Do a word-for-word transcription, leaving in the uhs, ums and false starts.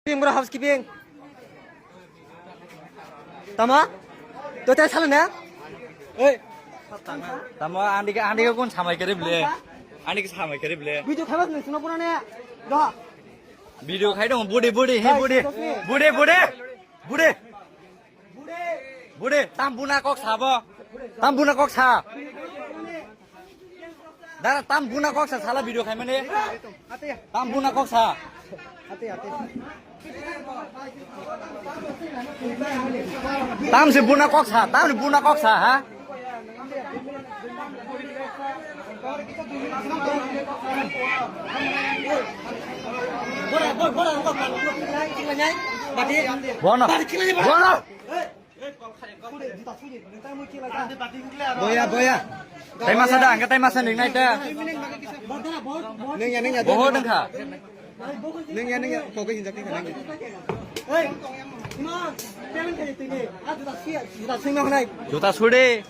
Bro, housekeeping. Tama? Tote salo na? Oi. Tamo andi ke, andi ke kun samai kere ble. Andi ke samai kere ble. Video khamas ni sino pura ne. Do. Video khai dong, budi, budi, he, budi. Budi, budi. Budi. Budi, tam buna kok sabo. Tam buna kok sa. Dara, tam buna kok sa, sala video khai mane. Tam buna kok sa. Tam se buna kok sa, tam se buna kok sa, ha? Bono. Bono. Boya, boya. Tai masa da, angka tai masa ning nai ta. Neng ya, neng ya. Boho dengkha. Neng ya, neng ya. Kau ke hinjak neng ya. Juta suri.